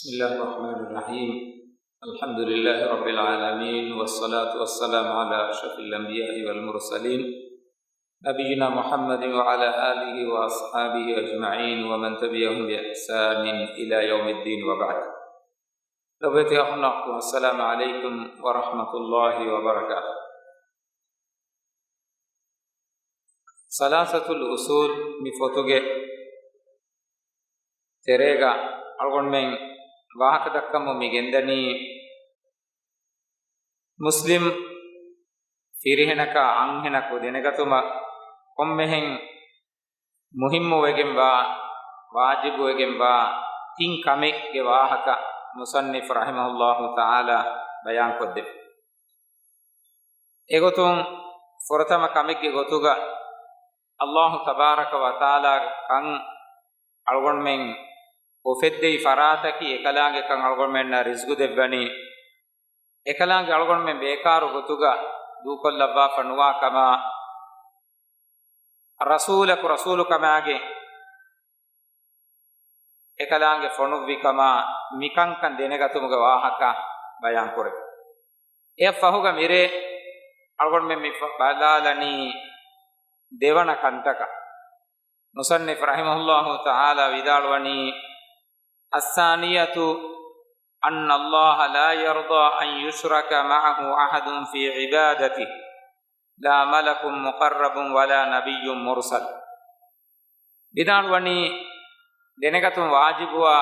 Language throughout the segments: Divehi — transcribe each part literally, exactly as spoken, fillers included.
بسم الله الرحمن الرحيم. الحمد لله رب العالمين، والصلاة والسلام على أشرف الأنبياء والمرسلين، نبينا محمد وعلى آله وأصحابه أجمعين، ومن تبعهم بإحسان إلى يوم الدين، وبعد. ލޮބުވެތި އަޚުންނާ އުޚްތުން، السلام عليكم ورحمة الله وبركاته. ސަލާސަތުލް އުސޫލް މި ފޮތުގެ ތެރޭގަ އަޅުގަނޑުމެން ވާހަކަ ދައްކަމުން މި ގެންދަނީ، މުސްލިމް ފިރިހެނަކާ އަންހެނަކު ދެނެގަތުމަށް ކޮންމެހެން މުހިއްމުވެގެންވާ، ވާޖިބުވެގެންވާ ތިން ކަމެއްގެ ވާހަކަ މުޞައްނިފު ރަޙިމަހުﷲ ތަޢާލާ ބަޔާންކޮށްދެއްވި. އެގޮތުން ފުރަތަމަ ކަމެއްގެ ގޮތުގަ ﷲ ތަބާރަކަ ވަތަޢާލާގެ ކަން އަޅުގަނޑުމެން އުފެއްދެވި ފަރާތަކީ އެކަލާނގެ ކަން އަޅުގަނޑުމެންނަށް ރިޒްގު ދެއްވަނީ، އެކަލާނގެ އަޅުގަނޑުމެން ބޭކާރު ގޮތުގަ ދޫކޮށްލައްވާފަ ނުވާ ކަމާ، ރަސޫލަކު ރަސޫލު ކަމާގެ އެކަލާނގެ ފޮނުއްވި ކަމާ، މިކަންކަން ދެނެގަތުމުގެ ވާހަކަ ބަޔާންކުރެވި. އެއަށް ފަހުގަ މިރޭ އަޅުގަނޑުމެން މި ފަ-، ބަލާލަނީ ދެވަނަ ކަންތަކަށް. މުޞައްނިފު ރަޙިމަހުﷲ ތަޢާލާ ވިދާޅުވަނީ، الثانية أن الله لا يرضى أن يشرك معه أحد في عبادته، لا ملك مقرب ولا نبي مرسل. ވިދާޅުވަނީ، ދެނެގަތުން ވާޖިބުވާ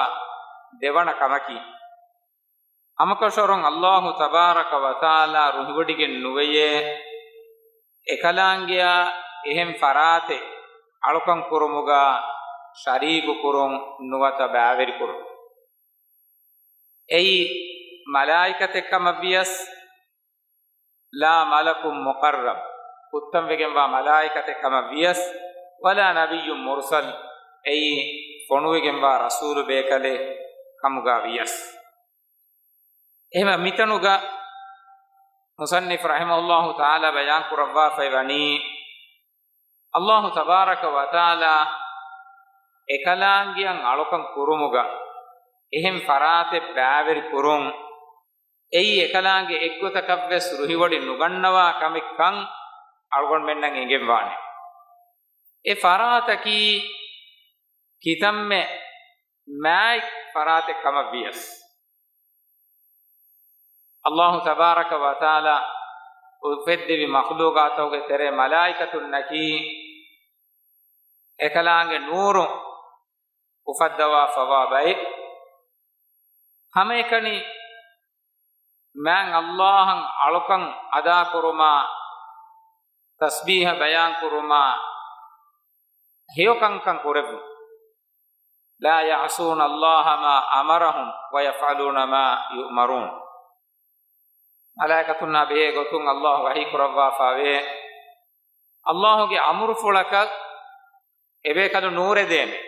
ދެވަނަ ކަމަކީ، ހަމަކަށަވަރުން ﷲ ތަބާރަކަ ވަތަޢާލާ ރުހިވޮޑިގެން ނުވެޔޭ، އެކަލާނގެއާ އެހެން ފަރާތެއް އަޅުކަން ކުރުމުގަ ޝަރީކު ކުރުން ނުވަތަ ބައިވެރި ކުރުން. އެއީ މަލާއިކަތެއް ކަމަށް ވިޔަސް، لا ملك مقرب، ކުއްތަންވެގެންވާ މަލާއިކަތެއް ކަމަށް ވިޔަސް، ولا نبي مرسل، އެއީ ފޮނުވިގެންވާ ރަސޫލު ބޭކަލެއް ކަމުގަ ވިޔަސް. އެހެންވެ، މިތަނުގަ މުޞައްނިފު ރަޙިމަހުﷲ ތަޢާލާ ބަޔާން ކުރައްވާފައި ވަނީ، ﷲ ތަބާރަކަ ވަތަޢާލާ އެކަލާނގެއަށް އަޅުކަން ކުރުމުގަ އެހެން ފަރާތެއް ބައިވެރި ކުރުން، އެއީ އެކަލާނގެ އެއްގޮތަކަށްވެސް ރުހިވޮޑި ނުގަންނަވާ ކަމެއްކަން އަޅުގަނޑުމެންނަށް އެނގެންވާނެ. އެ ފަރާތަކީ ކިތަންމެ މާތް ފަރާތެއް ކަމަށް ވިޔަސް، ﷲ ތަބާރަކަ ވަތަޢާލާ އުފެއްދެވި މަޚްލޫޤާތުގެ ތެރޭ މަލާއިކަތުންނަކީ އެކަލާނގެ ނޫރުން އުފައްދަވާފަވާ ބައެއް. ހަމައެކަނި މާތް ﷲ އަށް އަޅުކަން އަދާކުރުމާ، ތަސްބީޙަ ބަޔާންކުރުމާ، ހެޔޮކަންކަން ކުރެއްވުން. لا يعصون الله ما أمرهم ويفعلون ما يؤمرون. މަލާއިކަތުންނާ ބެހޭ ގޮތުން ﷲ ވަޙީ ކުރައްވާފަވޭ، ﷲ ގެ އަމުރުފުޅަކަށް އެބޭކަލުން ނޫރެދޭނެ.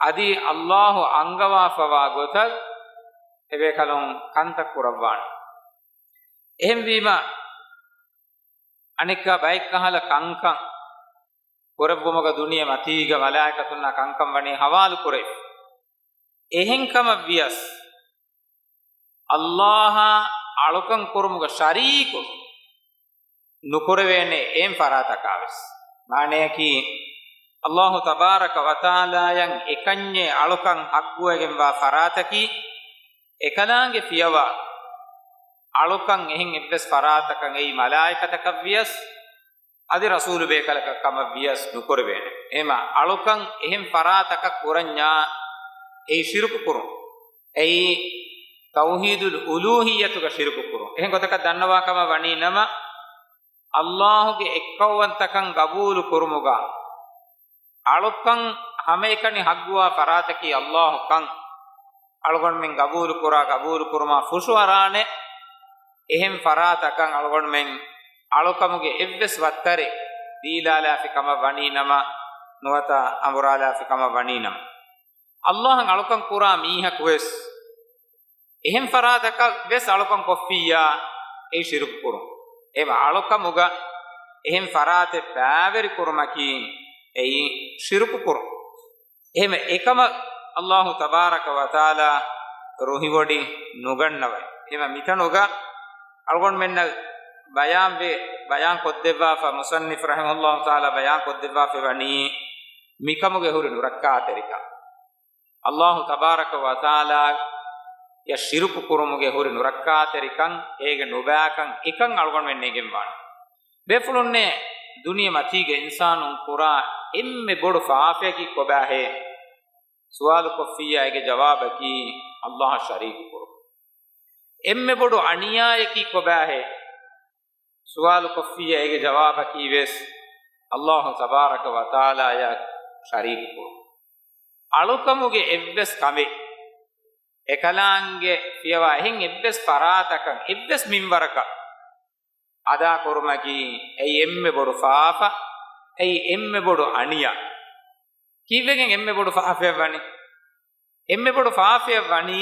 އަދި ﷲ އަންގަވާފަވާ ގޮތަށް އެބޭކަލުން ކަންތައް ކުރައްވާނެ. އެހެންވީމަ، އަނެއްކާ ބައެއްކަހަލަ ކަންކަން ކުރެއްވުމުގަ ދުނިޔެ މަތީގަ މަލާއިކަތުންނާ ކަންކަން ވަނީ ހަވާލު ކުރެވި. އެހެން ކަމަށް ވިޔަސް، ﷲ އަށް އަޅުކަން ކުރުމުގަ ޝަރީކު ނުކުރެވޭނެ އެހެން ފަރާތަކާވެސް. މާނަޔަކީ، ﷲ ތަބާރަކަ ވަތަޢާލާއަށް އެކަންޏެއް އަޅުކަން ޙައްޤުވެގެންވާ ފަރާތަކީ، އެކަލާނގެ ފިޔަވާ އަޅުކަން އެހެން އެއްވެސް ފަރާތަކަށް، އެއީ މަލާއިކަތަކަށް ވިޔަސް، އަދި ރަސޫލު ބޭކަލަކަށް ކަމަށް ވިޔަސް ނުކުރެވޭނެ. އެހެމަ އަޅުކަން އެހެން ފަރާތަކަށް ކުރަންޏާ، އެއީ ޝިރުކު ކުރުން. އެއީ ތައުޙީދުލް އުލޫހިއްޔަތުގަ ޝިރުކު ކުރުން. އެހެން ގޮތަކަށް ދަންނަވާ ކަމަށް ވަނީ ނަމަ، ﷲ ގެ އެއްކައުވަންތަކަން ގަބޫލު ކުރުމުގަ، އަޅުކަން ހަމައެކަނި ޙައްޤުވާ ފަރާތަކީ ﷲ ކަން އަޅުގަނޑުމެން ގަބޫލު ކުރާ، ގަބޫލު ކުރުމާ ފުށުއަރާނެ. އެހެން ފަރާތަކަށް އަޅުގަނޑުމެން އަޅުކަމުގެ އެއްވެސް ވައްތަރެއް ދީލާލާފި ކަމަށް ވަނީ ނަމަ، ނުވަތަ އަނބުރާލާފި ކަމަށް ވަނީ ނަމަ، ﷲ އަށް އަޅުކަން ކުރާ މީހަކު ވެސް އެހެން ފަރާތަކަށް ވެސް އަޅުކަން ކޮށްފިއްޔާ، އެއީ ޝިރުކު ކުރުން. އެހެމަ އަޅުކަމުގަ އެހެން ފަރާތެއް ބައިވެރި ކުރުމަކީ، އެއީ ޝިރުކު ކުރުން. އެހެމަ އެކަމަށް އައްލާހު ތަބާރަކަ ވަތަޢާލާ ރުހިވޮޑި ނުގަންނަވައި. އެހެންވީމަ މިތަނުގަ އަޅުގަނޑުމެންނަށް ބަޔާންވެ، ބަޔާން ކޮށްދެއްވާފަ މުޞައްނިފު ރަޙިމަހުﷲ ތަޢާލާ ބަޔާން ކޮށްދެއްވާފައިވަނީ މިކަމުގެ ހުރި ނުރައްކާތެރިކަން. އައްލާހު ތަބާރަކަ ވަތަޢާލާއަށް ޝިރުކު ކުރުމުގެ ހުރި ނުރައްކާތެރިކަން، އޭގެ ނުބައިކަން އެކަން އަޅުގަނޑުމެން އެނގެންވާނެ. ބޭފުޅުންނޭ، ދުނިޔެ މަތީގެ އިންސާނުން ކުރާ އެންމެ ބޮޑު ފާފައަކީ ކޮބާހޭ؟ ސުވާލު ކޮށްފިއްޔާ އޭގެ ޖަވާބަކީ އައްލާހަށް ޝަރީކު ކުރުން. އެންމެ ބޮޑު އަނިޔާއަކީ ކޮބާހޭ؟ ސުވާލު ކޮށްފިއްޔާ އޭގެ ޖަވާބަކީ ވެސް އައްލާހު ތަބާރަކަ ވަތަޢާލާއަށް ޝަރީކު ކުރުން. އަޅުކަމުގެ އެއްވެސް ކަމެއް، އެކަލާނގެ ފިޔަވާ އެހެން އެއްވެސް ފަރާތަކަށް، އެއްވެސް މިންވަރަކަށް އަދާ ކުރުމަކީ އެއީ އެންމެ ބޮޑު ފާފަ، އެއީ އެންމެ ބޮޑު އަނިޔާ. ކީއްވެގެން އެންމެ ބޮޑު ފާފައަށް ވަނީ؟ އެންމެ ބޮޑު ފާފައަށް ވަނީ،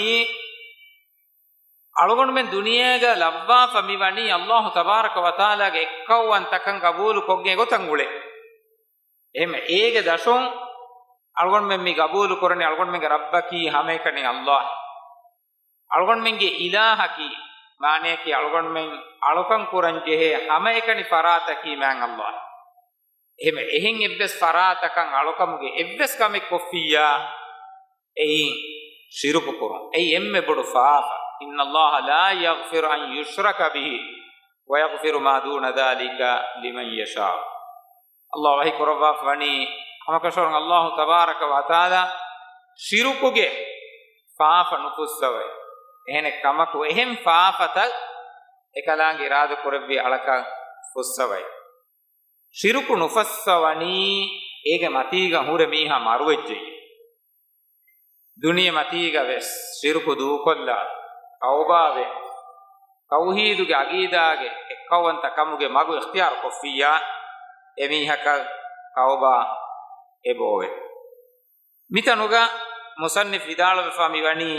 އަޅުގަނޑުމެން ދުނިޔޭގަ ލައްވާފަ މި ވަނީ އައްލާހު ތަބާރަކަ ވަތަޢާލާގެ އެއްކައުވަންތަކަން ގަބޫލު ކޮށްގެން އެގޮތަށް އުޅެ. އެހެން އޭގެ ދަށުން އަޅުގަނޑުމެން މި ގަބޫލު ކުރަނީ އަޅުގަނޑުމެންގެ ރައްބަކީ ހަމައެކަނި އައްލާހް. އަޅުގަނޑުމެންގެ އިލާހަކީ، މާނައަކީ އަޅުގަނޑުމެން އަޅުކަން ކުރަން ޖެހޭ ހަމައެކަނި ފަރާތަކީ މާތް އައްލާހް. އެހެން އެހެން އެއްވެސް ފަރާތަކަށް އަޅުކަމުގެ އެއްވެސް ކަމެއް ކޮށްފިއްޔާ، އެއީ ޝިރުކު ކުރުން. އެއީ އެންމެ ބޮޑު ފާފަ. إن الله لا يغفر أن يشرك به ويغفر ما دون ذلك لمن يشاء. އައްލާހް ވަޙީ ކުރައްވާފަ ވަނީ، ހަމަކަށަވަރުން އައްލާހު ތަބާރަކަ ވަތަޢާލާ ޝިރުކުގެ ފާފަ ނުފުއްސަވައި. އެހެނެއް ކަމަކު، އެހެން ފާފަތައް އެކަލާނގެ އިރާދަ ކުރެއްވި އަޅަކަށް ފުއްސަވައި. ޝިރުކު ނުފައްސަވަނީ އޭގެ މަތީގަ ހުރެ މީހާ މަރުވެއްޖެއްޔާ. ދުނިޔެ މަތީގަ ވެސް ޝިރުކު ދޫކޮށްލާ، ތައުބާވެ، ތައުޙީދުގެ ޢަޤީދާގެ އެއްކައުވަންތަ ކަމުގެ މަގު އިޚްތިޔާރު ކޮށްފިއްޔާ، އެމީހަކަށް ތައުބާ އެބައޮވޭ. މިތަނުގަ މުޞައްނިފް ވިދާޅުވެފަ މިވަނީ،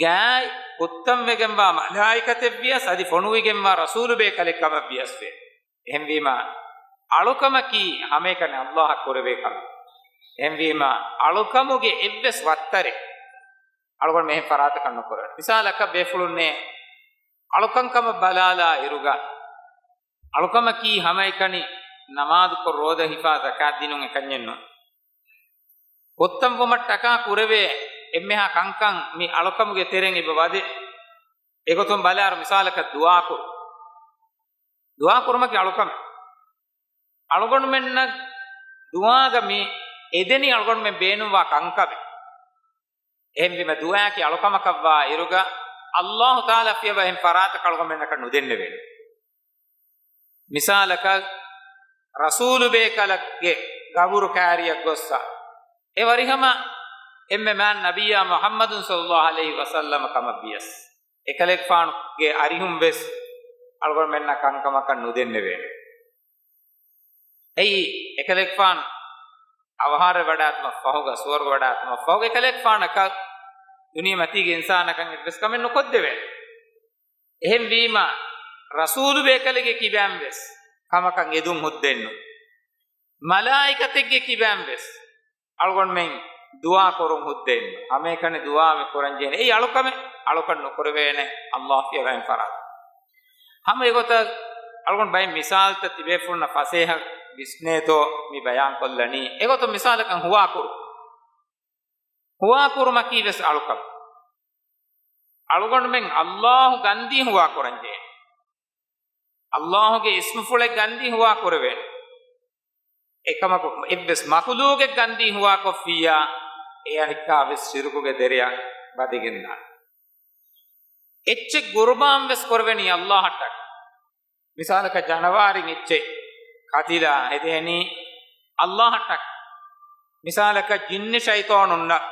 ގާތް ކުއްތަންވެގެންވާ މަލާއިކަތެއްވިޔަސް، އަދި ފޮނުވިގެންވާ ރަސޫލުބޭކަލެއް ކަމަށްވިޔަސް ވޭ. އެހެންވީމަ، އަޅުކަމަކީ ހަމައެކަނި އައްލާހަށް ކުރެވޭ ކަމެއް. އެހެންވީމަ، އަޅުކަމުގެ އެއްވެސް ވައްތަރެއް އަޅުގަނޑު އެހެން ފަރާތަކަށް ނުކުރެވޭ. މިސާލަކަށް ބޭފުޅުންނޭ، އަޅުކަން ކަމަށް ބަލާލާ އިރުގަ، އަޅުކަމަކީ ހަމައެކަނި ނަމާދުކޮށް ރޯދަ ހިފާ ޒަކާތް ދިނުން އެކަންޏެއް ނޫން. ކުއްތަންވުމަށްޓަކާ ކުރެވޭ އެންމެހާ ކަންކަން މި އަޅުކަމުގެ ތެރެއިން އެބަ ވަދެ. އެގޮތުން ބަލާއިރު މިސާލަކަށް ދުޢާކުރު. ދުޢާކުރުމަކީ އަޅުކަމެއް. އަޅުގަނޑުމެންނަށް ދުޢާގަ މި އެދެނީ އަޅުގަނޑުމެން ބޭނުންވާ ކަންކަމެއް. އެހެންވީމަ ދުޢާއަކީ އަޅުކަމަކަށްވާ އިރުގަ އައްލާހު ތަޢާލާ ފިޔަވާ އެހެން ފަރާތަކަށް އަޅުގަނޑުމެންނަކަށް ނުދެންނެވޭނެ. މިސާލަކަށް، ރަސޫލުބޭކަލެއްގެ ގަބުރު ކާރިއަށް ގޮއްސަ، އެ ވަރިހަމަ އެންމެ މާތް ނަބިއްޔާ މުޙައްމަދު ޞައްލައްލާހު ޢަލައިހި ވަސައްލަމަ ކަމަށްވިޔަސް، އެކަލޭގެފާނުގެ އަރިހުން ވެސް އަޅުގަނޑުމެންނަށް ކަންކަމަކަށް ނުދެންނެވޭނެ. އެއީ، އެކަލޭގެފާނު އަވަހާރަވެވަޑާތުމަށްފަހުގަ، ސުވަރުގަވަޑާތުމަށްފަހުގަ، އެކަލޭގެފާނަކަށް ދުނިޔެ މަތީގެ އިންސާނަކަށް އެއްވެސް ކަމެއް ނުކޮށްދެވޭނެ. އެހެންވީމަ، ރަސޫލުބޭކަލެއްގެ ކިބައިން ވެސް ކަމަކަށް އެދުން ހުއްދައެއްނު. މަލާއިކަތެއްގެ ކިބައިން ވެސް އަޅުގަނޑުމެން ދުޢާ ކުރުން ހުއްދައެއްނު. ހަމައެކަނި ދުޢާ މި ކުރަންޖެހޭނެ. އެއީ އަޅުކަމެއް، އަޅުކަން ނުކުރެވޭނެ، އައްލާހު ފިޔަވާ އެހެން ފަރާތެއް. ހަމަ އެގޮތަށް އަޅުގަނޑު ބައެއް މިސާލުތައް ތިބޭފުޅުންނަށް ފަސޭހަ ވިސްނޭތޯ މި ބަޔާންކޮށްލަނީ. އެގޮތުން މިސާލަކަށް ހުވާކުރު. ހުވާކުރުމަކީ ވެސް އަޅުކަމެއް. އަޅުގަނޑުމެން އައްލާހު ގަންދީ ހުވާކުރަންޖެހޭ. އައްލާހުގެ އިސްމުފުޅެއް ގަންދީ ހުވާކުރެވޭނެ. އެކަމަކު އެއްވެސް މަޚުލޫގެއް ގަންދީ ހުވާކޮށްފިއްޔާ، އެއަނެއްކާ ވެސް ޝިރުކުގެ ދެރަޔަށް ވަދެގެންދާނެ. އެއްޗެއް ގުރުބާން ވެސް ކުރެވެނީ އައްލާހަށްޓަކައި. މިސާލަކަށް ޖަނަވާރިން އެއްޗެއް ކަތިލާ ހެދޭނީ އައްލާހަށްޓަކައި. މިސާލަކަށް ޖިންނި ޝައިޠާނުންނަށް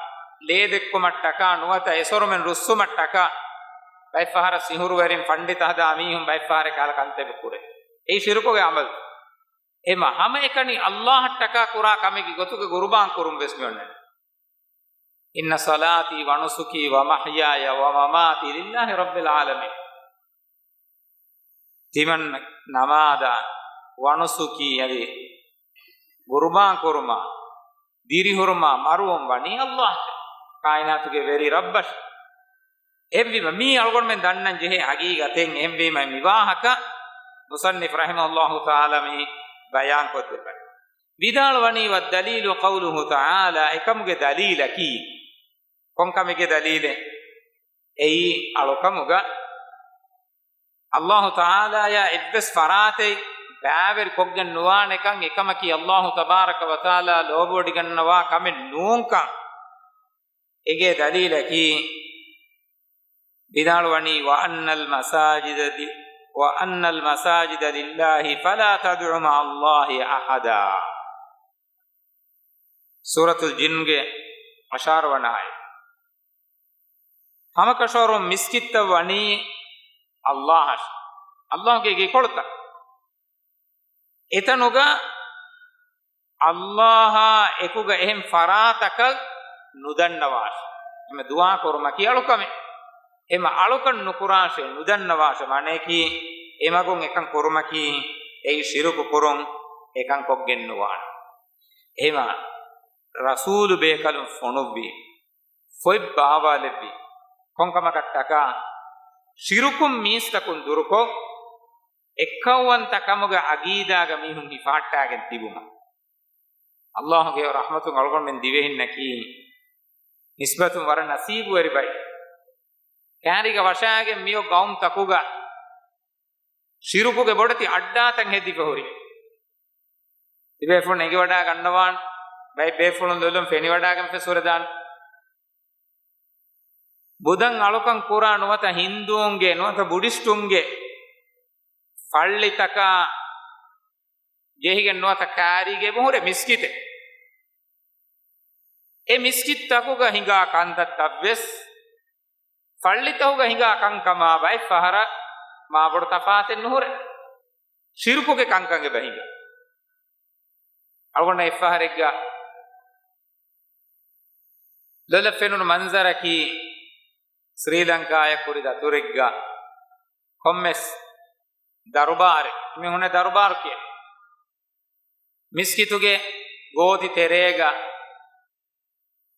ލޭ ދެއްކުމަށްޓަކާ ނުވަތަ އެސޮރުމެން ރުއްސުމަށްޓަކާ ބައެއްފަހަރަށް ސިހުރުވެރިން ފަންޑިތަ ހަދާ މީހުން ބައެއްފަހަރެއް ކަހަލަ ކަންތައް ކުރޭ. އެއީ ޝިރުކުގެ އަމަލު. އެމަ ހަމައެކަނި އައްލާހަށްޓަކާ ކުރާ ކަމެއްގެ ގޮތުގަ ގުރުބާން ކުރުން ވެސް މިއޮންނަނީ. إن صلاتي ونسكي ومحياي ومماتي لله رب العالمين. ތިމަން ނަމާދާ، ވަނުސުކީ އަދި ގުރުބާން ކުރުމާ، ދިރިހުރުމާ މަރުވުން ވަނީ އައްލާހަށޭ، ކާއިނާތުގެ ވެރި ރައްބަށޭ. އެހެންވީމަ، މީ އަޅުގަނޑުމެން ދަންނަން ޖެހޭ ހަގީގަތެއް. އެހެންވީމަ، މި ވާހަކަ މުޞައްނިފް ރަޙިމަހުﷲ ތަޢާލާ މި ބަޔާންކޮށްދެއްވަނީ. ވިދާޅުވަނީ، وَالدَّلِيلُ قَوْلُهُ تَعَالَى، އެކަމުގެ ދަލީލަކީ، ކޮންކަމެއްގެ ދަލީލެއް؟ އެއީ އަޅުކަމުގަ އައްލާހު ތަޢާލާޔާ އެއްވެސް ފަރާތެއް ބައިވެރި ކޮށްގެން ނުވާނެކަން. އެކަމަކީ އައްލާހު ތަބާރަކަ ވަތަޢާލާ ލޯބިވޮޑިގަންނަވާ ކަމެއް ނޫންކަން. އޭގެ ދަލީލަކީ، ވިދާޅުވަނީ، وَأَنَّ الْمَسَاجِدَ لِ-، وَأَنَّ الْمَسَاجِدَ لِلَّهِ فَلَا تَدْعُوا مَعَ اللَّهِ أَحَدًا. ސޫރަތުލް ޖިންގެ އަށާރަ ވަނަ އާޔަތް. ހަމަކަށަވަރުން މިސްކިތްތައް ވަނީ އައްލާހަށް، އައްލާހުގެ ގެކޮޅުތައް. އެތަނުގަ އައްލާހާ އެކުގަ އެހެން ފަރާތަކަށް ނުދަންނަވާށޭ. އެމަ ދުޢާ ކުރުމަކީ އަޅުކަމެއް. އެމަ އަޅުކަން ނުކުރާށޭ، ނުދަންނަވާށޭ. މާނަޔަކީ، އެމަގުން އެކަން ކުރުމަކީ އެއީ ޝިރުކު ކުރުން، އެކަން ކޮށްގެން ނުވާނެ. އެހެމަ ރަސޫލު ބޭކަލުން ފޮނުއްވީ، ފޮތް ބާވާލެއްވީ، ކޮންކަމަކަށްޓަކާ ޝިރުކުން މީސްތަކުން ދުރުކޮށް، އެއްކައުވަންތަ ކަމުގެ އަގީދާގަ މީހުން ހިފަހައްޓާގެން ތިބުމަށް. އައްލާހުގެ ރަޙްމަތުން އަޅުގަނޑުމެން ދިވެހިންނަކީ ނިސްބަތުން ވަރަށް ނަސީބުވެރި ބައެއް. ކާރީގަ ވަށާގެން މިއޮތް ގައުމުތަކުގަ ޝިރުކުގެ ބޮޑެތި އައްޑާތައް ހެދިފަ ހުރި. ތިބޭފުޅުން އެނގިވަޑާ ގަންނަވާން، ބައެއް ބޭފުޅުން ލޮލުން ފެނިވަޑާގެން ފެސް ހުރެދާން. ބުދަން އަޅުކަން ކުރާ ނުވަތަ ހިންދޫންގެ ނުވަތަ ބުޑިސްޓުންގެ ފައްޅިތަކާ ޖެހިގެން ނުވަތަ ކާރީގެ އެބަހުރެ މިސްކިތެއް. އެ މިސްކިތްތަކުގަ ހިނގާ ކަންތައްތައްވެސް، ފައްޅިތަކުގަ ހިނގާ ކަންކަމާ ބައެއް ފަހަރަށް މާބޮޑު ތަފާތެއް ނުހުރޭ. ޝިރުކުގެ ކަންކަން އެބަ ހިނގާ. އަޅުގަނޑަށް އެއްފަހަރެއްގަ ލޮލަށް ފެނުނު މަންޒަރަކީ، ސްރީލަންކާއަށް ކުރި ދަތުރެއްގަ ކޮންމެސް ދަރުބާރެއް، މި ހުންނަ ދަރުބާރު ކިޔޭ. މިސްކިތުގެ ގޯތި ތެރޭގަ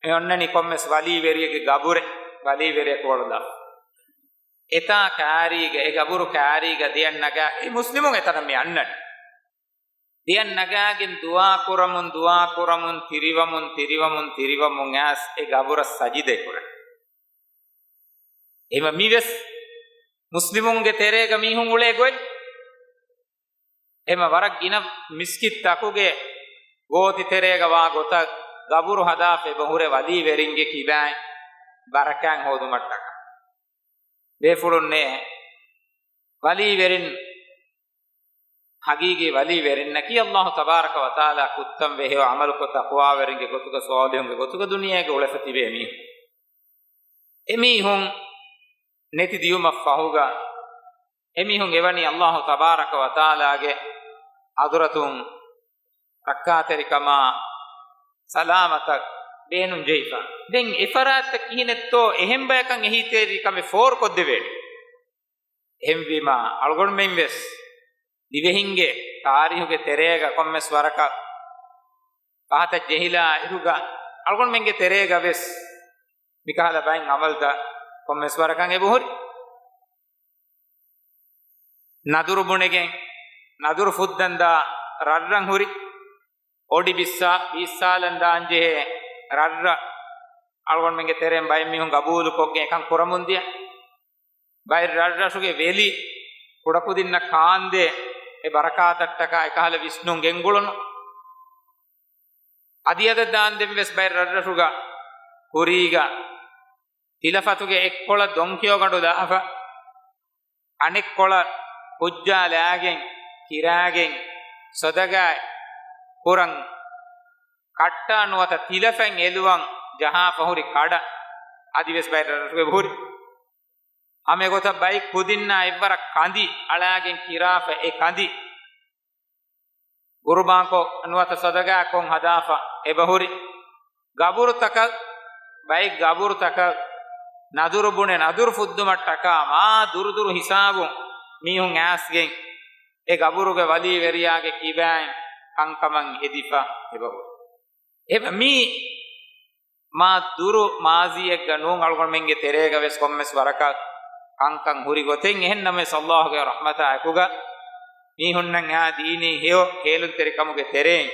މި އޮންނަނީ ކޮންމެސް ވަލީވެރިއެއްގެ ގަބުރެއް، ވަލީވެރިޔަކު ވަޅުލާފަ. އެތާ ކާރީގަ، އެ ގަބުރު ކާރީގަ ދެއަތް ނަގާ، އެ މުސްލިމުން އެތަނަށް މި އަންނަނީ. ދެއަތް ނަގާގެން ދުޢާ ކުރަމުން، ދުޢާ ކުރަމުން، ތިރިވަމުން، ތިރިވަމުން، ތިރިވަމުން އައިސް އެ ގަބުރަށް ސަޖިދަ ކުރަން. އެހެމަ މިވެސް މުސްލިމުންގެ ތެރޭގަ މީހުން އުޅޭ ގޮތް. އެހެމަ ވަރަށް ގިނަ މިސްކިތްތަކުގެ ގޯތި ތެރޭގަ ވާ ގޮތަށް ގަބުރު ހަދާފަ އެބަ ހުރެ ވަލީވެރިންގެ ކިބައިން ބަރަކާތް ހޯދުމަށްޓަކާ. ބޭފުޅުންނޭ ވަލީވެރިން ހަގީގީ ވަލީވެރިންނަކީ އައްލާހު ތަބާރަކަ ވަތަޢާލާ ކުއްތަން ވެހި ޢަމަލުކޮށް ތަޤްވާވެރިންގެ ގޮތުގަ ޞާލިޙުންގެ ގޮތުގަ ދުނިޔޭގަ އުޅެފަ ތިބޭ މީހުން. އެމީހުން ނެތި ދިޔުމަށް ފަހުގަ އެމީހުން އެވަނީ އައްލާހު ތަބާރަކަ ވަތަޢާލާގެ ޙަޟްރަތުން ރައްކާތެރިކަމާ ސަލާމަތަށް ބޭނުން ޖެހިފަ. ދެން އެފަރާތްތައް ކިހިނެއްތޯ އެހެން ބަޔަކަށް އެހީތެރިކަމެއް ފޯރުކޮށްދެވޭނެ. އެހެންވީމާ، އަޅުގަނޑުމެން ވެސް ދިވެހިންގެ ތާރީހުގެ ތެރޭގަ ކޮންމެސް ވަރަކަށް ފަހަތަށް ޖެހިލާ އިރުގަ، އަޅުގަނޑުމެންގެ ތެރޭގަ ވެސް މިކަހަލަ ބައެއް ޢަމަލުތައް ކޮންމެސް ވަރަކަށް އެބަހުރި. ނަދުރު ބުނެގެން، ނަދުރު ފުއްދަންދާ ރަށްރަށް ހުރި. އޮޑި ބިއްސާ-، ބިއްސާލަން ދާންޖެހޭ ރަށްރަށް އަޅުގަނޑުމެންގެ ތެރެއިން ބައެއް މީހުން ގަބޫލުކޮށްގެން އެކަން ކުރަމުންދިޔަ. ބައެއް ރަށްރަށުގެ ވެލި ކުޑަކުދިންނަށް ކާންދޭ އެ ބަރަކާތަށްޓަކާ އެކަހަލަ ވިސްނުން ގެންގުޅުނު. އަދިއަދަށް ދާންދެން ވެސް ބައެއް ރަށްރަށުގަ ކުރީގަ ތިލަފަތުގެ އެއްކޮޅަށް ދޮންކިޔޯގަނޑު ލާފަ، އަނެއްކޮޅަށް ކުއްޖާ ލާގެން، ކިރާގެން، ސޮދަގާ ކުރަން ކައްޓާ ނުވަތަ ތިލަފަތް އެލުވަން ޖަހާފަ ހުރި ކަޑަ އަދިވެސް ބައެއް ރަށްރަށުގަ ހުރި. ހަމަ އެގޮތަށް ބައެއް ކުދިންނާ އެއްވަރަށް ކަނދި އަޅާގެން ކިރާފަ އެ ކަނދި ގުރުބާންކޮށް ނުވަތަ ސަދަގާކޮށް ހަދާފަ އެބަހުރި. ގަބުރުތަކަށް، ބައެއް ގަބުރުތަކަށް ނަދުރު ބުނެ ނަދުރު ފުއްދުމަށްޓަކާ މާ ދުރުދުރު ހިސާބުން މީހުން އައިސްގެން އެ ގަބުރުގެ ވަލީވެރިޔާގެ ކިބައިން ކަންކަމަށް ހެދިފަ އެބަހުރި. އެ މީ މާ ދުރު މާޒީއެއްގަ ނޫން، އަޅުގަނޑުމެންގެ ތެރޭގަ ވެސް ކޮންމެސް ވަރަކަށް ކަންކަން ހުރި ގޮތެއް. އެހެން ނަމަވެސް، ﷲ ގެ ރަޙްމަތާ އެކުގަ މީހުންނަށް އާ ދީނީ ހެޔޮ ހޭލުންތެރިކަމުގެ ތެރެއިން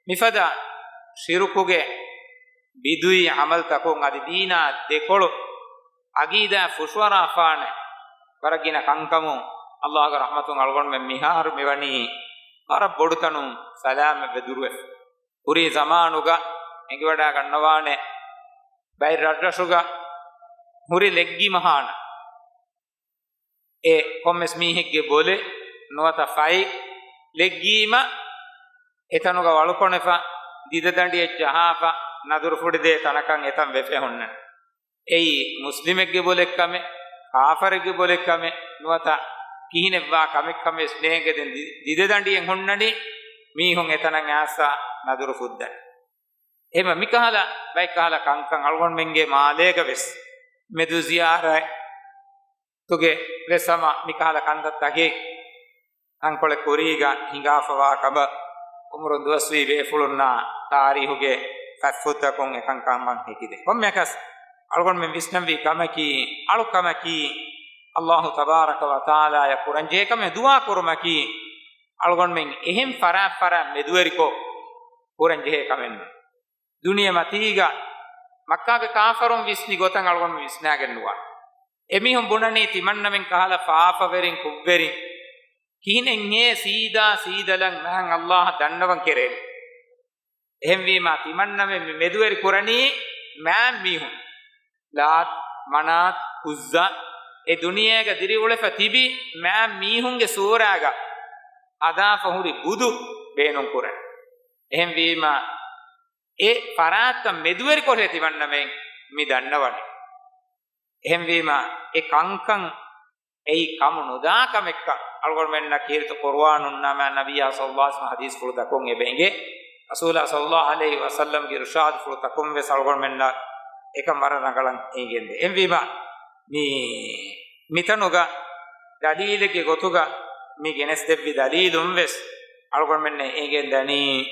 މިފަދަ ޝިރުކުގެ ބިދުޢީ ޢަމަލުތަކުން އަދި ދީނާ ދެކޮޅު އަގީދާ ފުށުއަރާފާނެ ވަރަށް ގިނަ ކަންކަމުން، ﷲ ގެ ރަޙްމަތުން އަޅުގަނޑުމެން މިހާރު މިވަނީ ވަރަށް ބޮޑުތަނުން ސަލާމަތްވެ ދުރުވެފަ. ކުރީ ޒަމާނުގަ އެނގިވަޑާ ގަންނަވާނެ، ބައެއް ރަށްރަށުގަ ހުރި ލެއްގީމަ ހާނަ އެ ކޮންމެސް މީހެއްގެ ބޮލެއް ނުވަތަ ފައި ލެއްގީމަ، އެތަނުގަ ވަޅުކޮނެފަ، ދިދަދަނޑިއެއް ޖަހާފަ، ނަދުރުފުޅި ދޭ ތަނަކަށް އެތަން ވެފަ ހުންނަން. އެއީ މުސްލިމެއްގެ ބޮލެއްކަމެއް، ކާފަރެއްގެ ބޮލެއްކަމެއް ނުވަތަ ކިހިނެއްވާ ކަމެއްކަމެއް ވެސް ނޭނގެ. ދެން ދި-، ދިދަދަނޑިއެއް ހުންނަނީ މީހުން އެތަނަށް އައިސް ނަދުރު ފުއްދަން. އެހެންވީމަ މިކަހަލަ ބައެއް ކަހަލަ ކަންކަން އަޅުގަނޑުމެންގެ މާލޭގަ ވެސް މެދު ޒިޔާރަތުގެ ވެސް ހަމަ މިކަހަލަ ކަންތައްތަކެއް ތަންކޮޅެއް ކުރީގަ ހިނގާފަވާ ކަމަށް އުމުރުން ދުވަސްވީ ބޭފުޅުންނާ ތާރީހުގެ ފަތްފުށްތަކުން އެކަންކަމަށް ހެކިދޭ. ކޮންމެއަކަސް އަޅުގަނޑުމެން ވިސްނަންވީ ކަމަކީ، އަޅުކަމަކީ، ﷲ ތަބާރަކަ ވަތަޢާލާޔަށް ކުރަންޖެހޭ ކަމެއް ދުޢާ ކުރުމަކީ، އަޅުގަނޑުމެން އެހެން ފަރާތް ފަރާތް މެދުވެރިކޮށް ކުރަންޖެހޭ ކަމެއް ނޫން. ދުނިޔެމަތީގަ މައްކާގެ ކާފަރުން ވިސްނި ގޮތަށް އަޅުގަނޑު ވިސްނާގެން ނުވާނެ. އެމީހުން ބުނަނީ ތިމަންނަމެން ކަހަލަ ފާފަވެރިން ކުށްވެރިން ކިހިނެއްހޭ ސީދާ ސީދަލަން މާތް ﷲ އަށް ދަންނަވަން ކެރޭނެ. އެހެންވީމާ ތިމަންނަމެން މި މެދުވެރި ކުރަނީ މާތް މީހުން. ލާތް، މަނާތް، އުއްޒާ، އެ ދުނިޔޭގަ ދިރިއުޅެފަ ތިބި މާތް މީހުންގެ ސޫރާގަ ހަދާފަ ހުރި ބުދު ބޭނުން ކުރަން. އެހެންވީމާ އެ ފަރާތްތައް މެދުވެރިކޮށް ތިމަންނަމެން މި ދަންނަވަނީ. އެހެންވީމާ އެ ކަންކަން އެއީ ކަމު ނުދާ ކަމެއްކަން އަޅުގަނޑުމެންނަށް ކީރިތި ޤުރުއާނުންނާ މާތް ނަބިއްޔާ ޞައްލައްލާހު ޢަލައިހި ވަސައްލަމް ޙަދީޘްފުޅުތަކުން އެބަ އެނގޭ. ރަސޫލާ ޞައްލައްލާހު ޢަލައިހި ވަސައްލަމްގެ އިރުޝާދުފުޅުތަކުން ވެސް އަޅުގަނޑުމެންނަށް އެކަން ވަރަށް ރަނގަޅަށް އެނގެންދޭ. އެހެންވީމާ މި، މިތަނުގަ ދަލީލެއްގެ ގޮތުގަ މި ގެނެސްދެއްވި ދަލީލުން ވެސް އަޅުގަނޑުމެންނަށް އެނގެންދަނީ،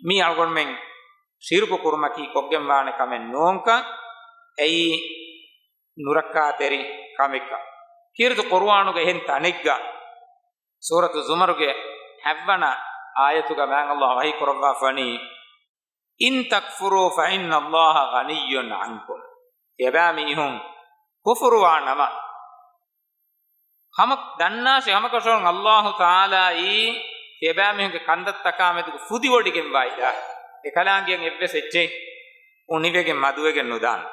މީ އަޅުގަނޑުމެން ޝިރުކު ކުރުމަކީ ކޮށްގެންވާނެ ކަމެއް ނޫންކަން. އެއީ ނުރައްކާތެރި ކަމެއްކަން. ކީރިތި ޤުރުއާނުގެ އެހެން ތަނެއްގަ ސޫރަތު ޒުމަރުގެ ހަތްވަނަ އާޔަތުގަ މާތް ﷲ ވަޙީ ކުރައްވާފަވަނީ، "إن تكفروا فإن الله غني عنكم." ތިޔަބައިމީހުން ކުފުރުވާ ނަމަ، ހަމަ ދަންނާށޭ، ހަމަކަށަވަރުން ﷲ ތަޢާލާއީ ތިޔަބައިމީހުންގެ ކަންތައްތަކާ މެދުގަ ފުދިވޮޑިގެންވާ އިލާހެއް. އެކަލާނގެއަށް އެއްވެސް އެއްޗެއް އުނިވެގެން މަދުވެގެން ނުދާނެ.